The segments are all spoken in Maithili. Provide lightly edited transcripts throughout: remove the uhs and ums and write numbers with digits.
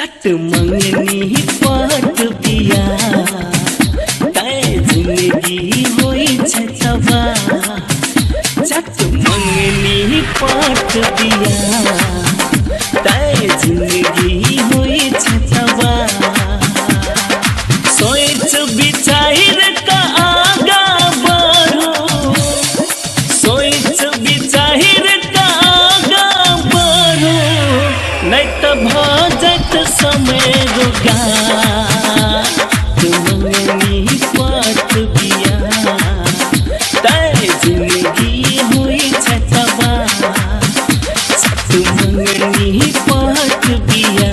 चट मंगनी पट बिया तै जिंदगी होइ छै तबाह। चट मंगनी पट बिया तै जिंदगी होइ छै तबाह। सोच विचार का आगा बढ़ो, सोच विचार का आगा बढ़ो, नहीं तो भऽ जायत समय रोगा। मंगनी पट बिया तै जिंदगी होइ छै तबाह। मंगनी पट बिया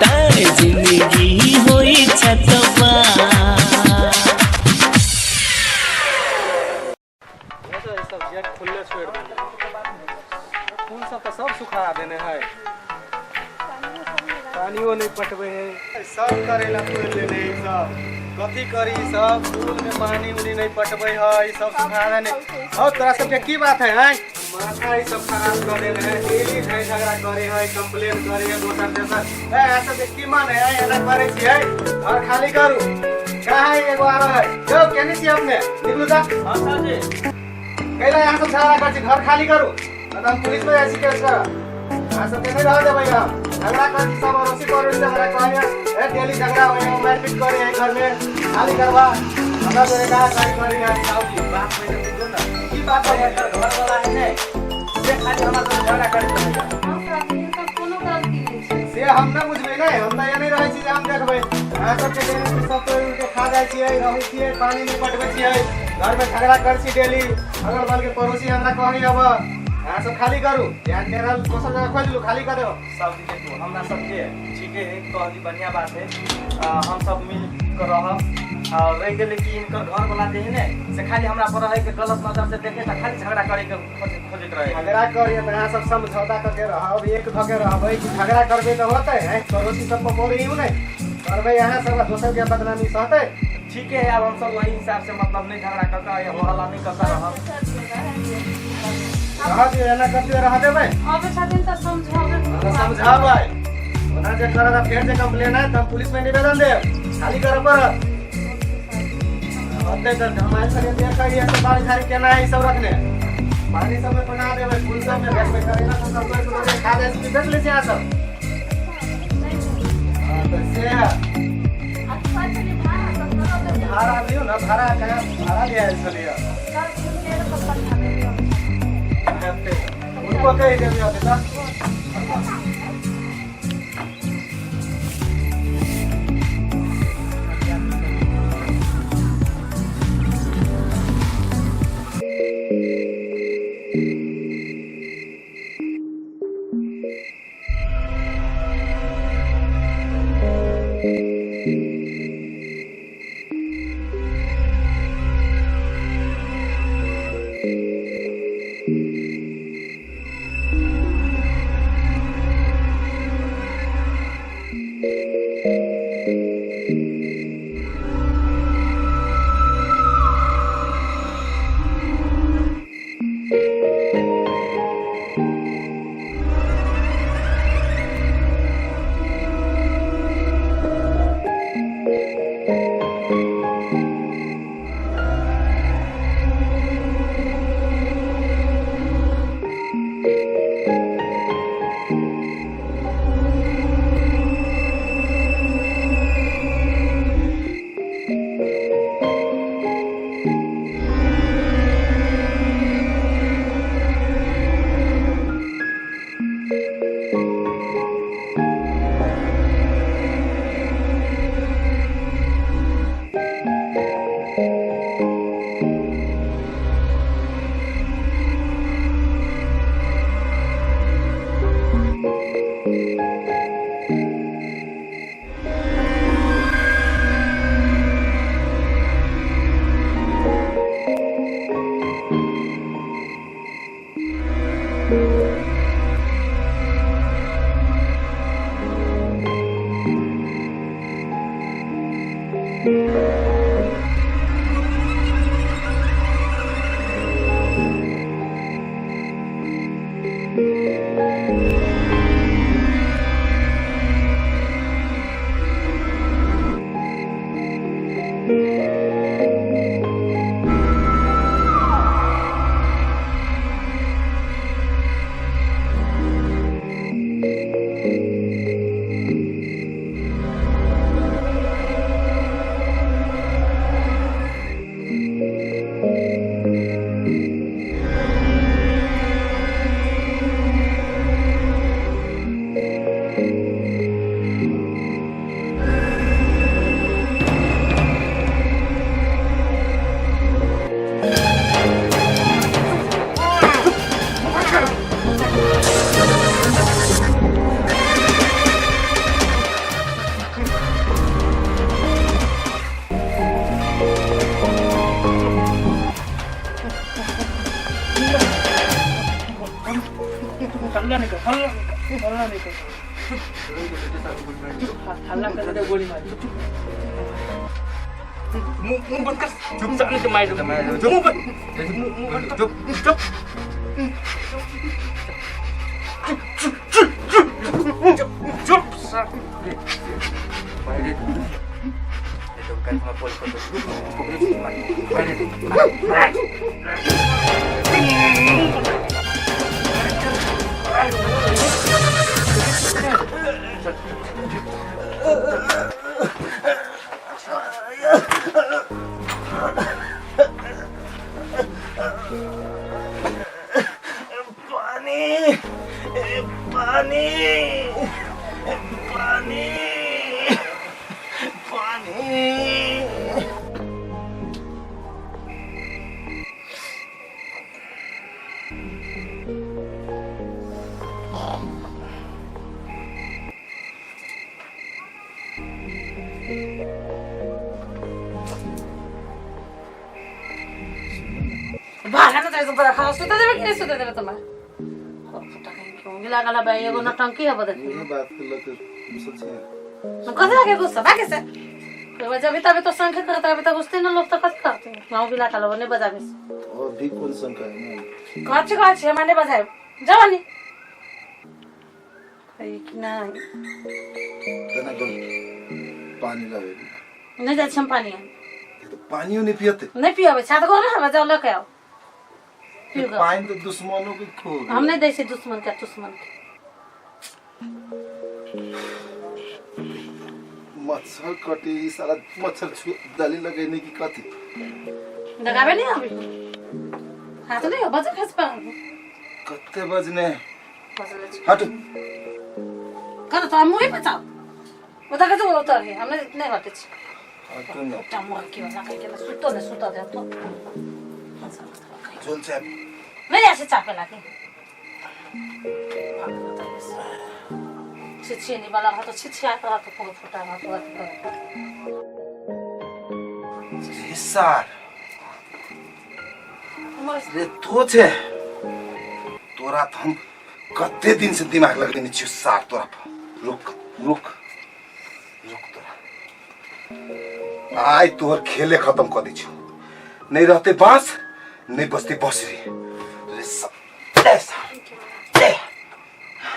तै जिंदगी होइ छै तबाह। सब गेट खुलले छोड़ि देने, फूल सब तऽ सब सुखा देने है, पानियो नहि पटबै है, सब करेला तोड़ि लेने है। सब कथी करी, सब फूल में पानी उनी नहीं पटबै है, सब सुखा देने। और तोरा सबके की बात है? हैं माथा ई सब खराब कर देने है, डेली झै झगड़ा करे है, कंप्लेन करे है दोसर तेसर। ए सबके की मन है एना करे छियै? घर खाली करू। कहाँ है एगो आरो है यौ, केने छी अपने? निकलू तऽ। हाँ सर जी। कैला यहाँ सब झगड़ा कर छी? घर खाली करू, नहीं तऽ हम पुलिस में जाइ छी केस करब। अहाँ सबके नहि रह देबै हम। झगड़ा कर छी सब अड़ोसी पड़ोसी, हमरा कहैया ए डेली झगड़ा होइया, मारपीट करे है घर में, खाली करवा। हमरा जोरे कहाँ खाली करे है? साहु जी, बात पहिले बुझू ने। की बात है? एकर घर वाला है ने, से खाली हमरा संग झगड़ा करैत रहैया। कोनो गलती नहि छै। से हम न बुझबै ने, हम तऽ एने रहै छी जे हम देखबै। अहाँ सबके डेली सब तोड़ि उड़ि के खा जाइ छियै, रहै छियै, पानी नहि पटबै छियै, घर में झगड़ा कर छी डेली, अगल बगल के पड़ोसी हमरा कहै। अब अहाँ सब खाली करू, ध्यान के रहल दोसर जगह खोजि लू, खाली कर देब। साहु जी देखू, हमरा सबके ठीके है कहली, बढ़िया बात है। हम सब मिल कर रहब। और रहि गेलै कि इनकर घर वाला जे है ने, से खाली हमरा पर रहे के गलत नजर से देखे तऽ खाली झगड़ा करे के खोजैत रहे। झगड़ा करिए तऽ अहाँ सब समझौता करके रहब, एक भऽ के रहबै कि झगड़ा करबै तऽ होतै? हैं पड़ोसी सब पर बोलै नहि करबै अहाँ सब, दोसर के बदनामी सहतै? ठीके है, अब हम सब वही हिसाब से मतलब नहीं झगड़ा कर के या हो हल्ला नहीं करता रहब। रह दियौ, एना करतियै रह देबै? अबै छथिन तऽ समझाबै। हमरा समझाबै ओना जे करत, फेर जे कंप्लेन आयत तऽ हम पुलिस में निवेदन देब, खाली करऽ पड़त। होतै तऽ हम आयल छलियै देखै, ई सब बाड़ी झाड़ी केना है ई सब रखने, पानी सब में पटा देबै, फूल सब में देखबै, करेला सब सब तोड़ि तोड़ि के खा जाइ छी कि बेच लै छी अहाँ सब? हाँ, तऽ से है। भाड़ा दियौ ने, भाड़ा कहाँ भाड़ा लिया आयल छलियै? हेतै, हुनको कहि देबै अभी तऽ। हल्ला नहीं कर, हल्ला हल्ला नहीं कर, हल्ला कर दे गोली मार। मुंह बंद कर, चुप सामने से मार दूंगा। मुंह बंद, मुंह बंद, चुप चुप चुप चुप चुप सर। तो कल मैं बोल कर पानी पानी पानी पानी। सुते देबे कि नहीं सुते देबे तुम्हार लागल बा एगो नौटंकी है बदल ये बात के लके गुस्सा छे कथि लागे गुस्सा बाके से जब तब तो संख करता अभी तक गुस्से न लोग तो कथि करते गांव भी लागल नहीं बजाबे और भी कौन संख है कथि कहै छै माने बजाए जवानी है कि नहीं तना गोल पानी लावे नहीं जाइ हम पानी तो पानियो नहीं पियते नहीं पियबे छात गोर हम जाओ लके आओ। पानी तो दुश्मनों के खो हम नहीं दै छै दुश्मन के, दुश्मन के मच्छर कटी सारा मच्छर छु डाली लगेने की कथी लगाबे नहीं अभी हाथ नहीं बजे खस पर कते बजने बजले हट कर तो हम मुई बचाओ उधर के जो उतर है हमने नहीं हटे छी हटो ना उठा मोर के वाला कह के सुतो ने सुतो दे तो चल चाप नहीं ऐसे चापे लागे छिछि नहीं वाला तो छिछि आता तो पूरा फुटा पूरा। रे सार रे तो छे तोरा तो हम कते दिन से दिमाग लगेने छियो सार तोरा पर। रुक रुक रुक तोरा आइ तोहर खेले खत्म कर दै छियो। नहीं रहते बांस नहीं बसती बसरी। रे सब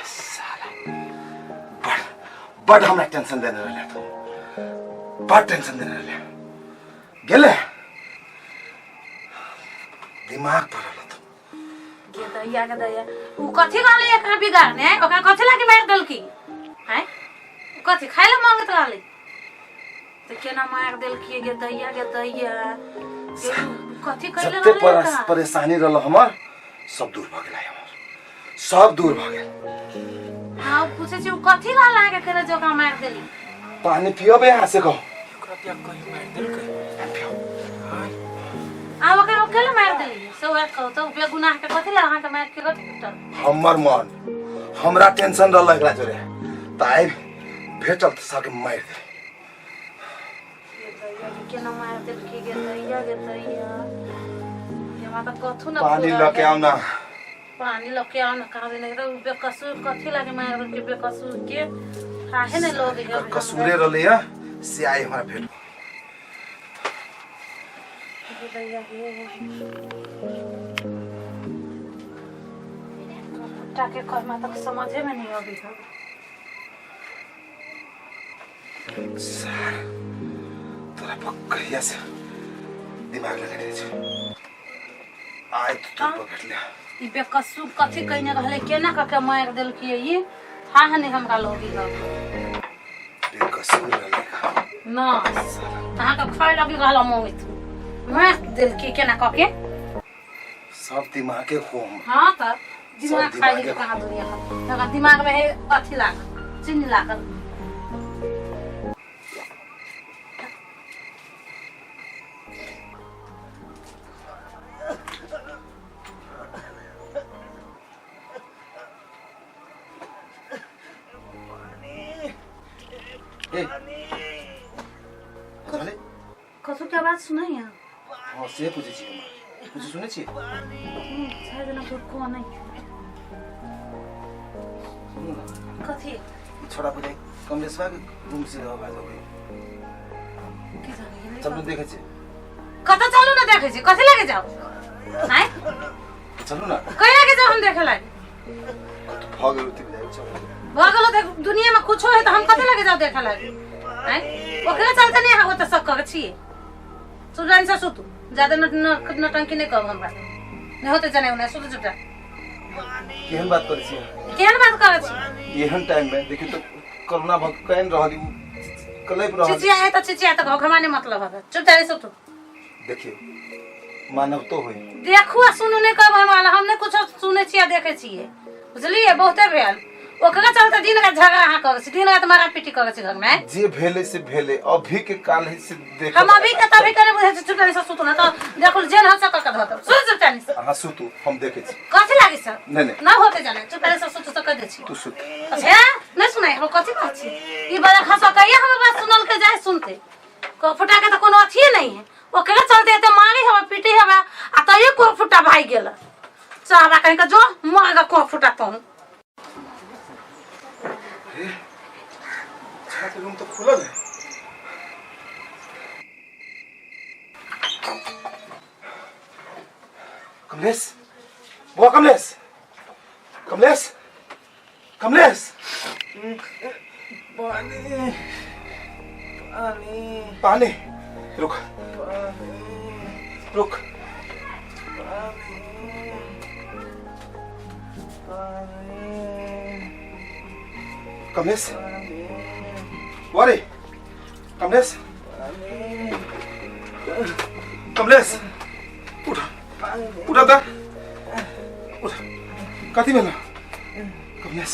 साला बड़ बड़ हमरा टेंशन देने रहले तो बड़ टेंशन देने रहले गेले दिमाग पर रहल तो गे दैया के दैया उ कथि कहले एकरा बिगाड़ने ओकरा कथि लागी मार देलकी हैं कथि खाइ ले मांगत रहले तो केना मार देलकी गे दैया के दैया कथि कहले जते परेशानी रहल हमर सब दूर भ गेल हमर सब दूर भ गेल। हां पूछे छी उ कथि रहल आके केना जोका मार देली। पानी पियबे यहाँ से कहो ओकरा पिया कहीं मार देलकै हां आ ओकरा केला मार देली से वह कहो तो बेगुनाह के कथि ला अहाँ के मार के कथि टूटल हमर मन हमरा टेंशन रहल एकरा जोरे त आइ भेटल त सबके मार दे। केना मार देलकी गे दैया गे दैया ये माता कथु न पानी लके आउ ना पानी लके आउ ना कहा देने त बेकसूर कथि लागे मार देलकी बेकसूर के काहे ने लोग कसूरे रहले है से आई हमरा भेट गे दैया गे टाके कर माता समझे में नहीं अभी हम सर तोरा पक्का से दिमाग लगेने छै आइ तो तू पकड़ ले। ई बेकसूर कथि कहने रहले केना क के मार देलकी ई थाह नहीं हमरा लोगी ह बेकसूर रहले ना अहाँ के खाय लगी रहल मंगित मार देलकी केना क के सब दिमाग के खोम। हां त दिमाग खाइ के कहां दुनिया का दिमाग में है अथि लागल चीनी लागल। कथु के आवाज सुनै है? हां से पूछै छी हम। कुछ सुनै छी? शायद ना कोई को नहीं। कथी छोड़ा बुझाइ कमलेशवा के रूम से आवाज अबै की जाने चलू देखै छी। कतऽ चलू ना देखै छी कथी लागे जाओ आँय चलू ना कहीं लागे जाओ हम देखे लागे भऽ गेल ओते बुझाइ चलू भऽ गेलो देख दुनिया में कुछो है तऽ हम कथी लागे जाओ देखे लागे आँय ओकरे चलते नहीं अहाँ ओतऽ शक करै छियै सुरन से सुतू ज्यादा नटंकी नहीं कहब हमरा नहीं होते जाने उन्हें सुतू चुपचाप। केहन बात करै छी? केहन बात करै छी? एहन टाइम में देखियौ तऽ कोरोना भऽ केहन रहल उ कलपि रहल। चिचिया है तऽ चिचिया तऽ घमा नहीं मतलब है चुपचाप सुतू। देखियौ मानव तो होई देखू आ सुनू नहीं कहब हमरा हम नहीं कुछो सुनै छियै आ देखै छियै बुझलियै बहुते भेल ओकरा चलते दिन रात झगड़ा अहाँ करै छी दिन रात मारा पीटी करै छी घर में। जे भेलै से भेलै अभी के काल है से देख हम अभी के तभी के बुझै छी चुपचाप से सुतू ना तऽ देखू जेन हंस कऽ के धऽ देब सुत चुपचाप से। अहाँ सुतू हम देखै छी। कथी लागी सर? नहीं नहीं ना होते जाने चुपचाप से सुतू से कह दै छी। तू सुत। अच्छा नहीं सुनाई हम कथी कहै छी ई बड़ा खसा कहिए हम बात सुनल के जाय सुनते को फुटा के तऽ कोनो अथिए नहीं है ओकरे चलते एते मारे हवा पीटे हवा आ तैयो को फुटा भागि गेल चहबा कहीं के जो मर को फुटा तहूँ। छत रूम तो खुलल है। कमलेश बुआ कमलेश कमलेश कमलेश पानी पानी पानी रुक रुक कमलेश वारे कमलेश कमलेश उठ उठ दा उठ कथी भेल कमलेश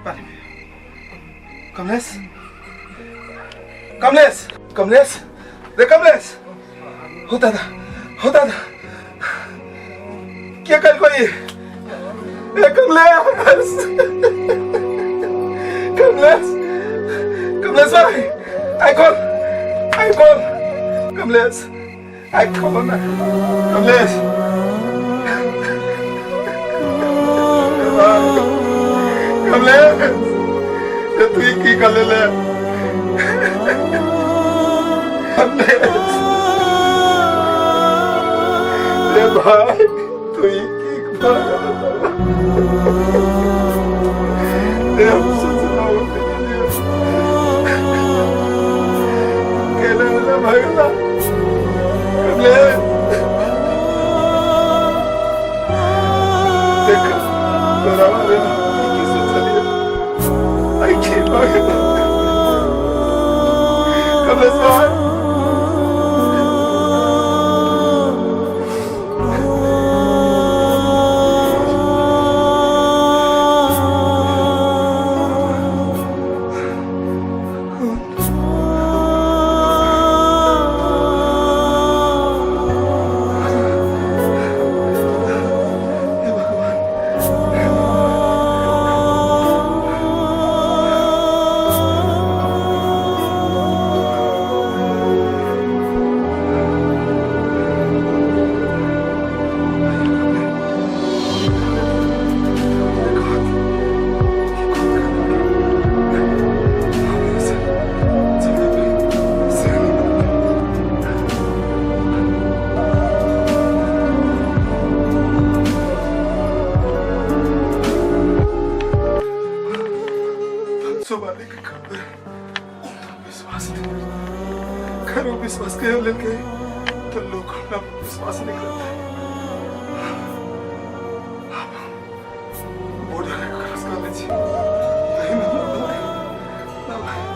पानी कमलेश कमलेश कमलेश रे कमलेश हो दादा हो दादा क्या कर कोई ए कमलेश कमलेश कमलेश भाई I call Kamlesh I call ना कमलेश कमलेश तू की कर ले कमलेश रे भाई तू की कर रे हम सोचना केला वाला भगला कमलेश देख तोरा बारे में की सोचलिए आई की भगला कमलेश भाई हे भगवान सुबाले के खबर विश्वास नहीं करो विश्वास के लेके तो लोग अपना विश्वास नहीं करते। बॉर्डर क्रॉस कर लीजिए नहीं ना भाई ना भाई।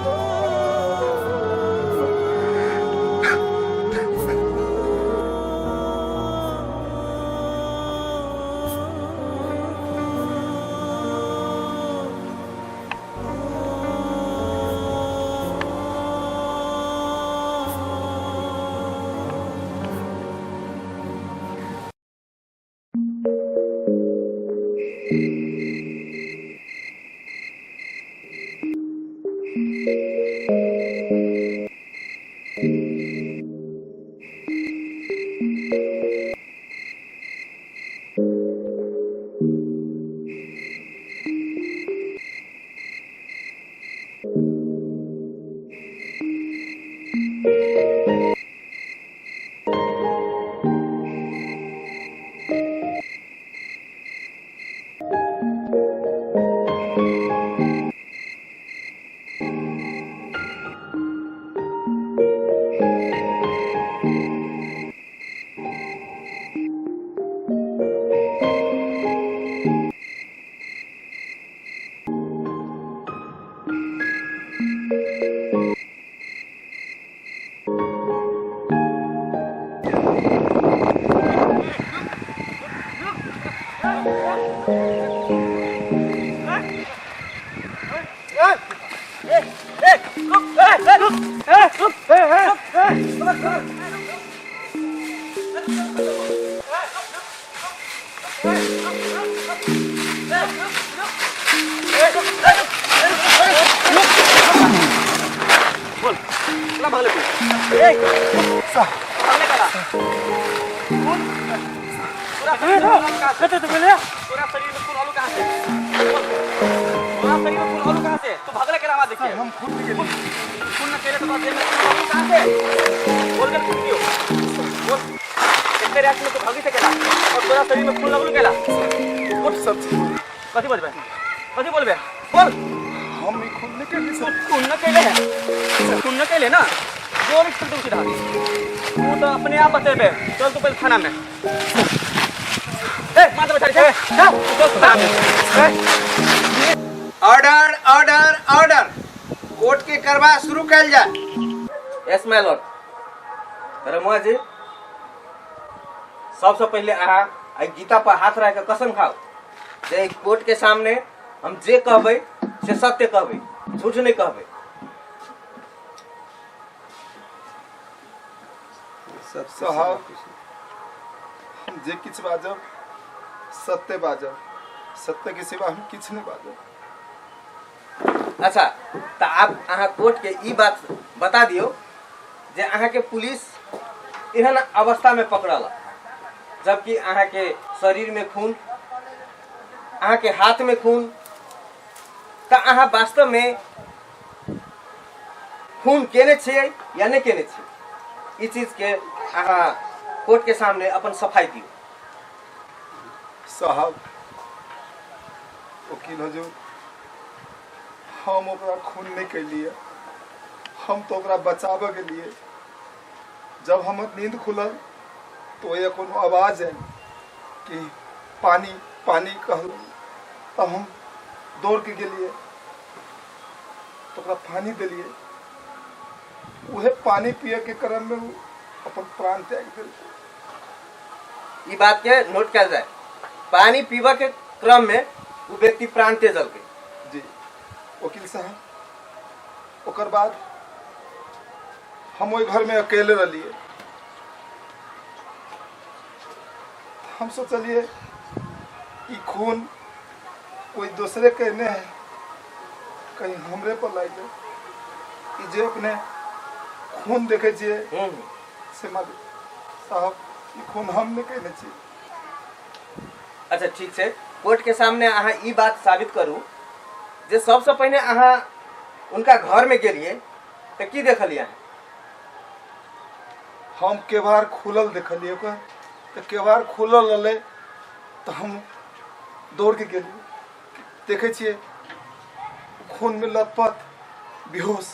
बोल केना भगले तू ए भगले केना बोल पूरा शरीर में खून कहाँ से पूरा शरीर में खून आलू कहाँ से बोल पूरा शरीर में खून आलू कहाँ से तू भगले केना आवाज देखिए हम खून नहीं केलिए। खून न केले तो देह में खून आलू कहाँ से बोल के खून दियो बोल इतने रात में तू भागी सकेला और तोरा शरीर में खून लगलू केला बोल सब चीज बोल। कथी बोलबे कथी बोलबे बोल हम ई खून नहीं केलिए तू सर खून न कैले है खून न कैले ना जोर से तू सीधा तू तो अपने आप बतेबे चल तू पहले थाना में ए मार दे बेचारी के चल तू चल थाना में ए ऑर्डर ऑर्डर ऑर्डर कोर्ट के करवा शुरू कल जाए यस my Lord Ramua जी सबसे पहले अहाँ एहि गीता पर हाथ राखि कऽ कसम खाउ जे एहि कोर्ट के सामने हम जे कहबै से सत्य कहबै झूठ नहि कहबै साहब हम जे किछु बाजब सत्य बाजब सत्य के सिवा हम किछु नहि बाजब अच्छा तऽ आब अहाँ कोर्ट के ई बात बता दियौ जे अहाँके पुलिस एहन अवस्थामे पकड़ल जबकि अहाँके शरीरमे खून अहाँके हाथमे खून तऽ अहाँ वास्तवमे खून केने छियै या नहि केने छियै ई चीजके अहाँ कोर्टके सामने अपन सफाइ दियौ साहब वकील हजूर हम ओकरा खून नहि केलिए हम तऽ ओकरा बचाबऽ गेलिए जब हमर नींद खुलल तऽ ओहि कोनो आवाज आयल कि पानी पानी कहल तब हम दौड़ के गेलिए तऽ ओकरा पानी देलिए उहे पानी पिए के क्रम में ओ अपन प्राण त्याग देलकै ई बात के नोट कयल जाय पानी पीबऽ के क्रम में ओ व्यक्ति प्राण तेजलकै जी वकील साहब ओकर बाद हम ओहि घरमे अकेले रहलियै हम सोचलियै ई खून कोई दूसरे कहने है कहीं हमरे पर लागि जाए ई जे अपने खून देखै छियै से मालिक साहब ई खून हम नहि कहने छियै अच्छा ठीक छै कोर्ट के सामने अहाँ ई बात साबित करू जे सबसँ पहिने अहाँ उनका घर में गेलियै तऽ की देखलियै अहाँ हम केबाड़ खुलल देखलियै ओकर तऽ केबाड़ खुलल रहलै तऽ हम दौड़ के गेलियै देखै छियै खूनमे लथपथ बेहोश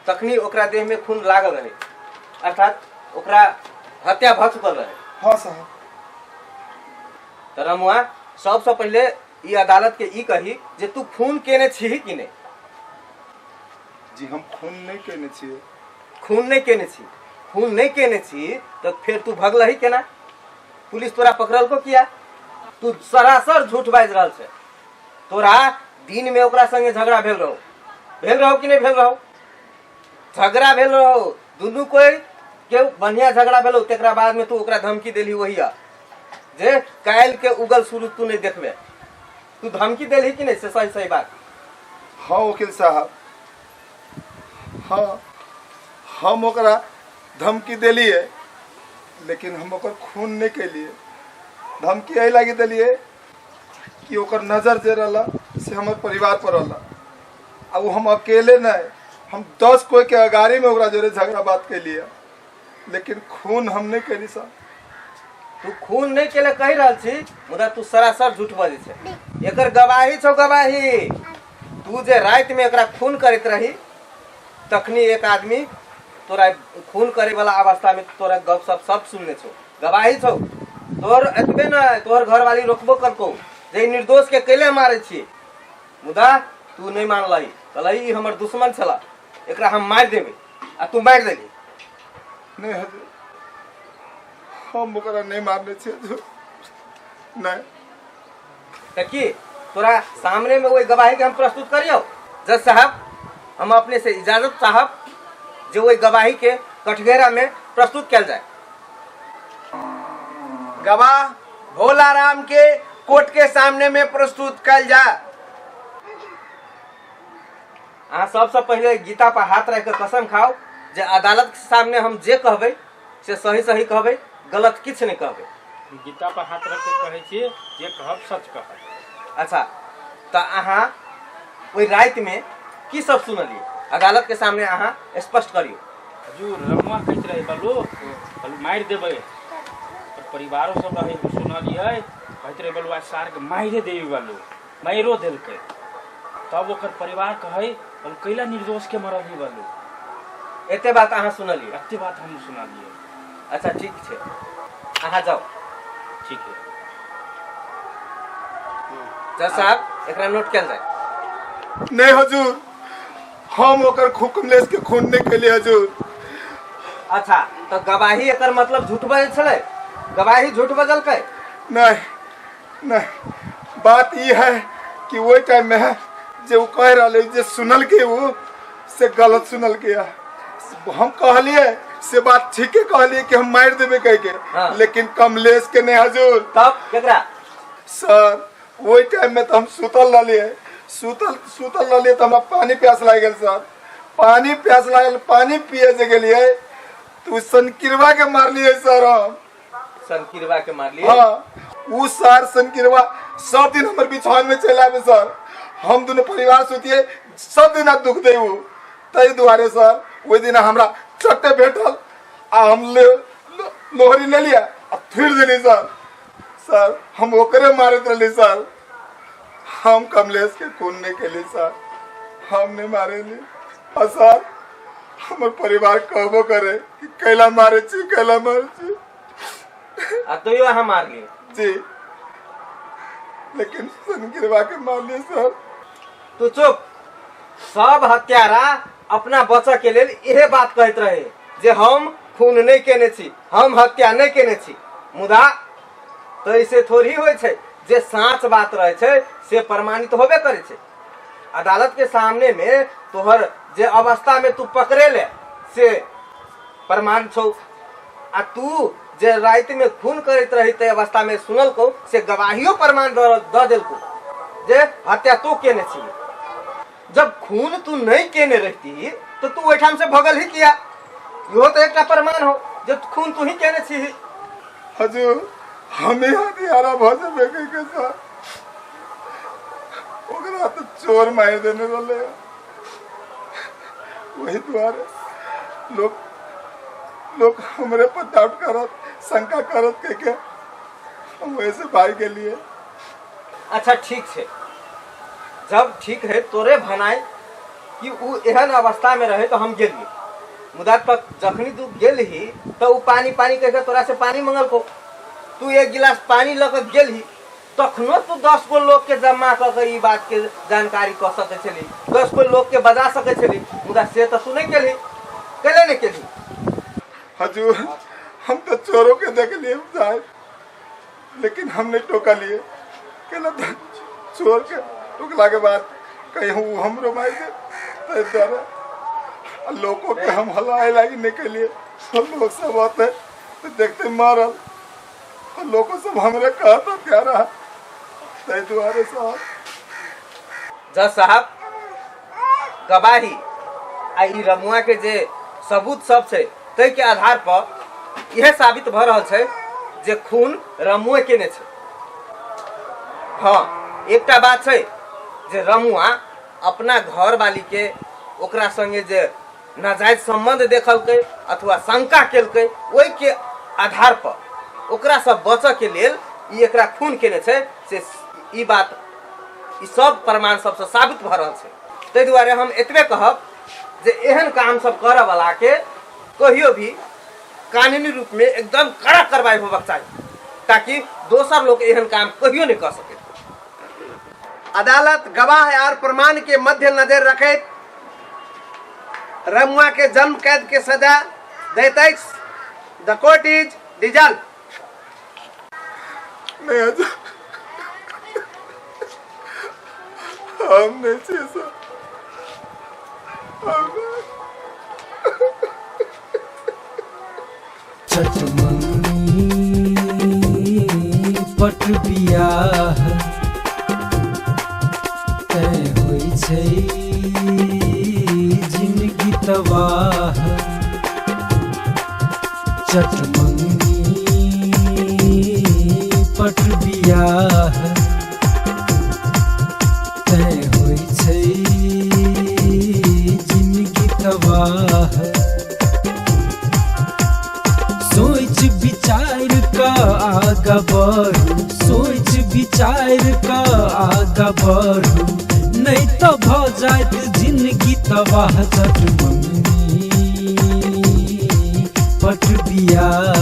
तखनी ओकरा देह में खून लागल रहे अर्थात ओकरा हत्या भऽ चुकल रहे हाँ साहब तऽ रमुआ सबसँ पहिले ई अदालत के ई कही जे तू खून केने छीही कि नहि जी हम खून नहि केने छियै खून नहि केने छी खून नहि केने छी तऽ फेर तू भगलही केना पुलिस तोरा पकड़लको किया तू सरासर झूठ बाजि रहल छै तोरा दिन में ओकरा संगे झगड़ा भेल रहो भेल रहो कि नहि भेल रहो झगड़ा भेल रहो दुनू कोई के बढ़िया झगड़ा भेलो तकरा बाद में तू ओकरा धमकी देलही वही जे काल्हि के उगल सूरज तू नहीं देखबे तू धमकी देलही कि नहीं से सही सही बात हाँ वकील साहब हाँ हम ओकरा धमकी देलियै लेकिन हम ओकर खून नहि केलियै धमकी एहि लागी देलियै कि ओकर नजर जे रहला से हमर परिवार पर रहला आ ओ हम अकेले नहि हम 10 कोई के अगाड़ी में ओकरा जोरे झगड़ा बात केलियै लेकिन खून हम नहि केली साहब तू खून नहीं केले कहि रहल छी मुदा तू सरासर झूठ बजै छै एकर गवाही छौ गवाही तू जे राति में एकरा खून करैत रही तखनी एक आदमी तोरा खून करे वाला अवस्था में तोरा गप सप सब सुनने छौ गवाही छौ तोहर एतबे न तोहर घरवाली रोकबो करको जे ई निर्दोष के कैले मारे छी मुदा तू नहीं मानलही कहलही ई हमर दुश्मन छला एकरा हम मारि देबै आ तू मारि देली नहि हजूर हम ओकरा नहि मारने छियै हजूर नहि तऽ की तोरा सामने में ओहि गवाही के हम प्रस्तुत करियौ जज साहब हम अपने से इजाजत चाहब जे ओहि गवाही के कठघेरा में प्रस्तुत कयल जाय गवाह भोला राम के कोर्ट के सामने में प्रस्तुत कल जाए। अहाँ सबसँ पहिले गीता पर हाथ राखि कऽ कसम खाउ जे अदालत के सामने हम जे कहबै से सही सही कहबै, गलत किछु नहि कहबै। गीता पर हाथ रख के कहै छी जे कहब सच कहब। अच्छा, तऽ अहाँ ओहि रातिमे की सब सुनलियै अदालत के सामने अहाँ स्पष्ट करियौ। हजूर रमुआ कहैत रहे बलू बलू मारि देबै, पर परिवारो सब रहे सुनलियै कहैत रहे बलू आज सार के मारिए देबै, बलू मारियो देलकै। तब ओकर परिवार कहै बलू कैला निर्दोष के मरबही बलू। एते बात अहाँ सुनलियै? एते बात हम सुनलियै। अच्छा ठीक छै, अहाँ जाउ। ठीक है जज साहब, एकरा नोट कयल जाय। नहीं हजूर, हम ओकर कमलेश के खून नहीं कैलिए हजूर। अच्छा, तो गवाही एकर मतलब झूठ बजल छलै? गवाही झूठ बजलकै? नहीं नहीं, बात ई है कि वही टाइम में है जे वो कह रहा जे सुनल के वो से गलत सुनल के है। हम कहलिए से बात ठीके कहलिए कि हम मार देबे कह के। हाँ। लेकिन कमलेश के नहीं हजूर। तब केकरा? सर वही टाइम में तो हम सुतल रहिए, सुतल सुतल रहिए तो हमरा पानी प्यास लाग गेल सर, पानी प्यास लागल, पानी पिए जे गेलिए तो सनकिरवा के मारलिए सर हम। सनकिरवा के मारलिए? हाँ, उ सर सनकिरवा सब दिन हमर बिछौन में चल आवे सर, हम दोनों परिवार सुतिए सब दिन दुख दे उ, ताहि दुआरे सर ओहि दिन हमरा चट्टे भेटल आ हम ले लोहरी ले लिया आ फिर देली सर। सर हम ओकरे मारैत रहली सर, हम कमलेश के खून नहीं केली सर, हम नहीं मारेली। आ सर हमर परिवार कहबो करे कि कैला मारे छी, कैला मारे छी। आ तैयो अहाँ मारलिए? जी, लेकिन सनगिरवा के मारलिए सर। तू चुप। सब हत्यारा अपना बचऽ के लेल इहे बात कहैत रहे जे हम खून नहीं केने छी, हम हत्या नहीं केने छी। मुदा तो ऐसे थोड़ी होइ छै, जे साँच बात रहे छै से प्रमाणित होबे करे छै। अदालत के सामने में तोहर जे अवस्था में तू पकड़े ले से प्रमाण छौ, आ तू जे राति में खून करैत रही ते अवस्था में सुनलकौ से गवाहियो प्रमाण दऽ देलकौ जे हत्या तू केने छी। जब खून तू नहीं केने रहती तो तू ओहिठाम से भगल ही किया? इहो तो एकटा प्रमाण हो जे खून तू ही केने छी। हजूर हमें हथियारा भऽ जेबै कहि के सर, ओकरा तो चोर मारि देने रहले, वही दुआरे लोग लोग हमरे पर डाउट करत, शंका करत कह के हम वैसे भाई के लिए। अच्छा ठीक छै, जब ठीक है तोरे भनाइ कि उ एहन अवस्था में रहे तो हम गेलिए, मुदा तक जखनी तू गेलही तो उ पानी पानी कह के तोरा से पानी मंगलको, तू एक गिलास पानी लऽ के गेलही तखनो तू 10 गो लोग के जमा कऽ के ई बात के जानकारी कऽ सकै छली, 10 गो लोग के बजा सकै छली, मुदा से तऽ तू नहीं केलही, कैले नहीं केलही? हजूर हम तो चोरों के देख लिए साहब, लेकिन हमने टोका लिए केला तो चोर के टोकला के बाद कहीं हूँ हमरो मार दे तो डर लोगों के हम हलाए लागी निकलिए, लोग सब आते तो देखते मारल, लोगों सब हमरे कहता प्यारा, ताहि दुआरे साहब। जज साहब गवाही आ ई रमुआ के जे सबूत सब छै ताहि के आधार पर इहे साबित भऽ रहल छै जे खून रमुए केने छै। हाँ, एकटा बात छै जे रमुआ अपना घरवाली के ओकरा संगे जे नाजायज सम्बन्ध देखलकै अथवा शंका केलकै ओहि के आधार पर ओकरा से बचऽ के लेल ई एकरा खून केने छै, से ई बात ई सब प्रमाण सबसँ साबित भऽ रहल छै। ताहि दुआरे हम एतबे कहब जे एहन काम सब करऽ वाला के कहियो भी कानूनी रूप में एकदम कड़ा कार्रवाई होबाक चाही, ताकि दोसर लोग एहन काम कहियो नहीं कर सके। अदालत गवाह और प्रमाण के मध्य नजर रखैत रमुआ के जन्म कैद के सजा दैत अछि। द कोर्ट is dissolve. नहीं हजूर, हम नहीं छियै सर, हम नहीं। चटमंगनी पट पट बियाह तय होइ छै जिनगी तबाह। चटमंगनी पट बियाह तय होइ छै जिनगी तबाह। सोच विचार का आगा बढ़ू, सोच विचार का आगा बढ़ू, नहीं तो भ जायत जिनगी तबाह। चट मंगनी पट बियाह।